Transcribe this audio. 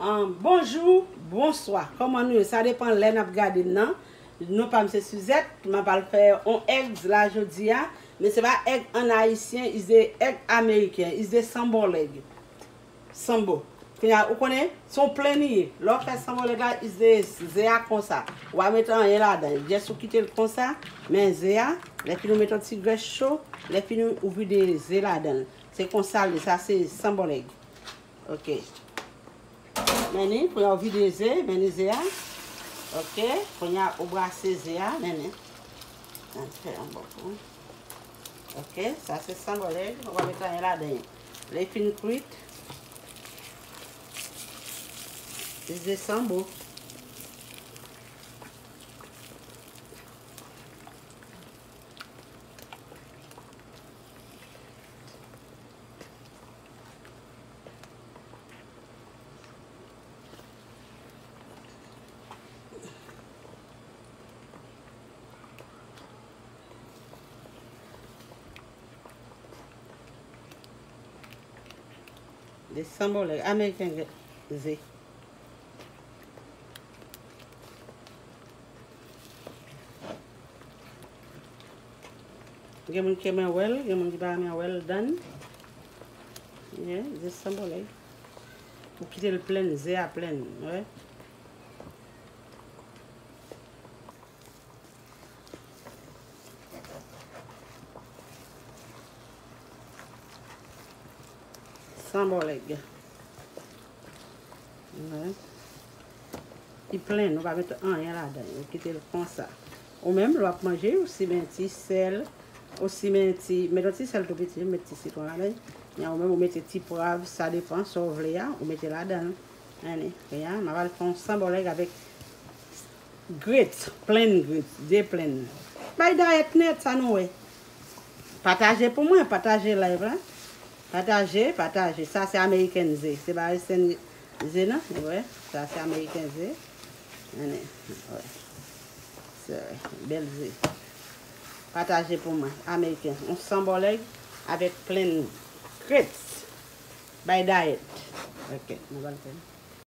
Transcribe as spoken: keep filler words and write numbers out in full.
Ahn, bonjou, bonswa. Kòman nou ye? Sa depan lè n ap gade m nan. Non pa m se Suzette. M ap al fè on eggs la jodi a. Men se pa egg an ayisyen, is the egg ameriken, is the scrambled egg. Sanbo. Kounye a, ou konnen, se yon plen li ye. Lè w fè scrambled egg la, is the ze a konsa. Ou pa mete anyen ladan l. Just ou kite l konsa, men ze a, lè fini ou mete yon ti grès cho, lè fini ou vide ze ladan l. Se konsa l ye, sa se scrambled egg. Ok. Men ni, kounye a ou vide ze, men ni ze a. Ok, kounye a ou brase ze a, men ni. Ann fè yon bò pou. Ok, sa se scrambled egg, ou pa mete anyen ladan l. Lè fin kwit, se sanbo. Desann bò lè ameriken gen ze. Gen moun ki renmen wè l, gen moun ki pa renmen wè l, dan. Yeah, just some bò lè. Ou kite l plen, ze a plen, wè. San bò lèg. Li plen, nou pa met anyen ladan. Ou kite l konsa. Ou menm, lè w ap manje, ou simen ti sèl, ou simen ti, met yon ti sèl tou piti, met ti sitwon ladan. Ou menm, ou mete ti pwav, sa depan sa w vle a, ou mete ladan. Ann, kounye a, m ap al fè yon san bò lèg avèk grits, plen grits, de plen. Bay dayèt nèt, sa nou wè. Pataje pou mwen, pataje live la. Pataje, pataje. Sa se American ze. Se pa Haitian ze non, ou wè. Sa se American ze. Ann, wè. Se bèl ze. Pataje pou mwen. American. Yon san bò lèg avèk plen grits. Bay dayèt. Ok, nou pral fè.